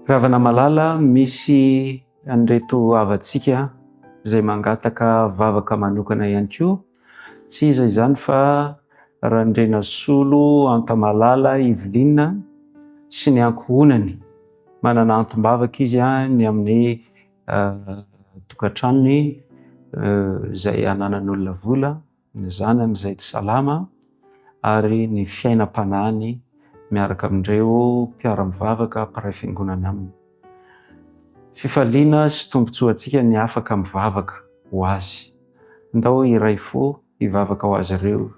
Ry havana malala, misy an'ireto havantsika izay mangataka vavaka manokana ihany koa. Tsy iza izany fa Randrianasolo Antamalala Yveline sy ny ankohonany. Manana antom-bavaka izy ny amin'ny tokantranony izay ananan'olona vola. ny zanany izay tsy salama ary ny fiainam-panahiny miaraka amin'ireo mpiara-mivavaka mpiray fiangonana aminy. Fifaliana sy tombontsoa antsika ny afaka mivavaka ho azy. Ndao hiray fo hivavaka ho azy ireo.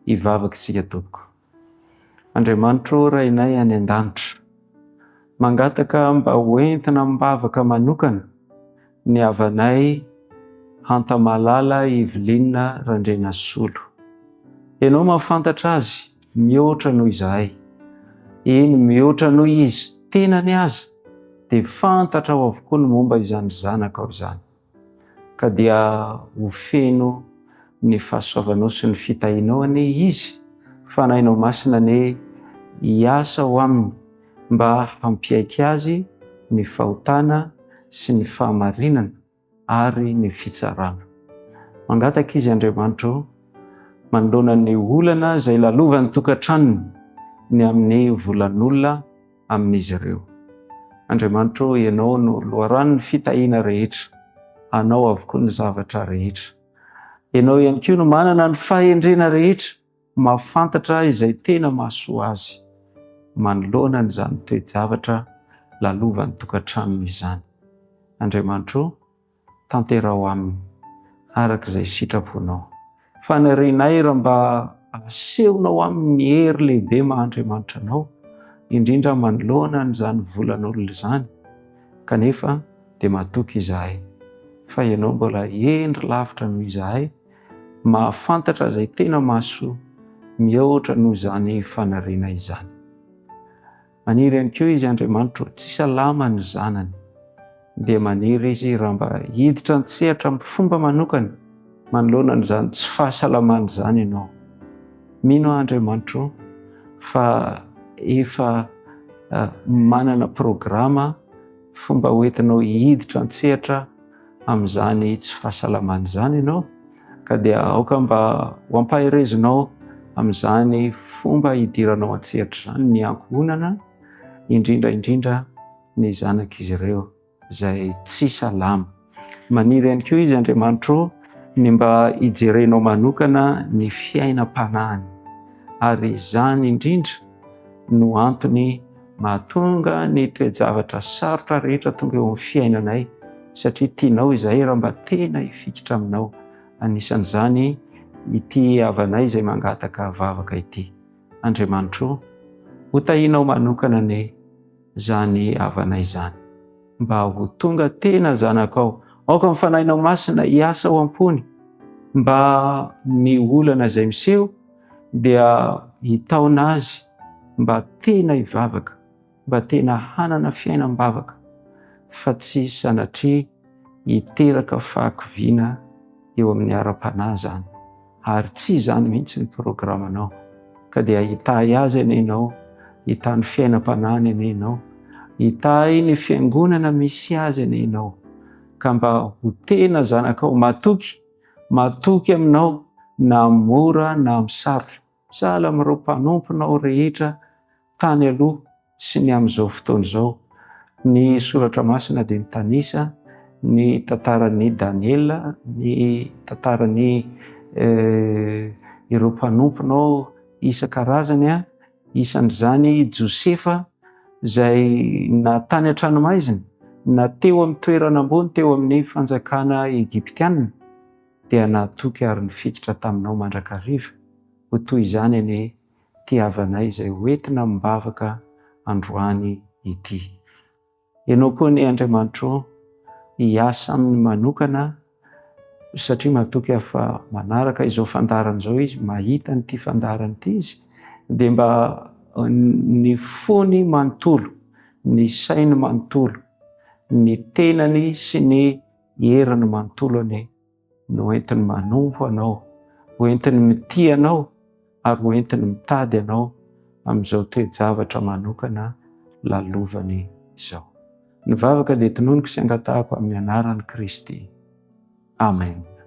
Hivavaka isika tompoko. Andriamanitro Rainay any an-danitra, mangataka mba ho entina am-bavaka manokana ny havanay Hantamalala Evelyne Randrianasolo. Ianao mahafantatra azy mihoatra noho izahay. Eny, mihoatra noho izy tenany aza dia fantatrao avokoa ny momba izany zanakao izany. Ka dia ho feno ny fahasoavanao sy ny fitahianao anie izy, Fanahinao Masina anie hiasa ao aminy mba hampiaiky azy ny fahotana sy ny fahamarinana ary ny fitsarana. Mangataka izy Andriamanitra ô, manoloana ny olana izay lalovan'ny tokantranony ny amin'ny volan'olona amin'izy ireo. Andriamanitra ô, Ianao no loharanon'ny fitahiana rehetra, Anao avokoa ny zavatra rehetra. Ianao ihany koa no manana ny fahendrena rehetra, mahafantatra izay tena mahasoa azy manoloana an'izany toe-javatra lalovan'ny tokantranony izany. Andriamanitra ô, tanteraho aminy araka izay sitraponao. Fanirianay raha mba asehonao aminy ny hery lehibe maha Andriamanitra anao, indrindra manoloana an'izany volan'olona izany, kanefa dia matoky izahay fa ianao mbola hendry lavitra noho izahay, mahafantatra izay tena mahasoa mihoatra noho izany faniriana izany. Maniry ihany koa izy Andriamanitro, tsy salama ny zanany. Dia maniry izy raha mba hiditra an-tsehatra amin'ny fomba manokana manoloana an'izany tsy fahasalamana izany ianao. Mino aho Andriamanitro fa efa manana programa fomba hoentinao hiditra an-tsehatra amin'izany tsy fahasalamana izany ianao ka dia aoka mba ho ampaherezinao amin'izany fomba hidiranao an-tsehatra izany ny ankohonana, indrindra indrindra ny zanak'izy ireo izay tsy salama. Maniry ihany koa izy Andriamanitro ny mba hijerenao manokana ny fiainam-panahiny ary izany indrindra no antony mahatonga ny toe-javatra sarotra rehetra tonga eo amin'ny fiainanay satria tianao izahay raha mba tena hifikitra aminao. Anisan'izany ity havanay izay mangataka vavaka ity. Andriamanitro, ho tahianao manokana anie izany havanay izany mba ho tonga tena zanakao. Aoka ny Fanahinao Masina hiasa ao am-pony mba ny olana izay miseho dia hitaona azy mba tena hivavaka, mba tena hanana fiainam-bavaka fa tsy sanatria hiteraka fahakiviana eo amin'ny ara-panahy izany. Ary tsy izany mihitsy ny programanao. Ka dia hitahy azy anie ianao, hitahy ny fiainam-panahiny anie ianao, hitahy ny fiangonana misy azy anie ianao, ka mba ho tena zanakao matoky Matoky aminao na amin'ny mora na amin'ny sarotra, sahala amin'ireo mpanomponao rehetra tany aloha sy ny amin'izao fotoana izao. Ny Soratra Masina dia mitanisa ny tantaran'i Daniela, ny tantaran'ny ireo mpanomponao isan-karazany, Isan'izany i Josefa izay na tany an-tranomaizina na teo amin'ny toerana ambony teo amin'ny fanjakana egyptiana dia nahatoky ary nifikitra taminao mandrakariva. Ho toy izany anie ity havanay izay hoentina amim-bavaka androany ity. Ianao koa anie Andriamanitro hiasa aminy manokana satria matoky aho fa manaraka izao fandaharana izao izy, mahita an'ity fandaharana ity izy, dia mba ny fony manontolo, ny sainy manontolo, ny tenany sy ny heriny manontolo anie no entiny manompo anao, ho entiny mitia anao ary ho entiny mitady anao amin'izao toe-javatra manokana lalovany izao. Ny vavaka dia tononiko sy angatahako amin'ny anaran'i Kristy. Amen.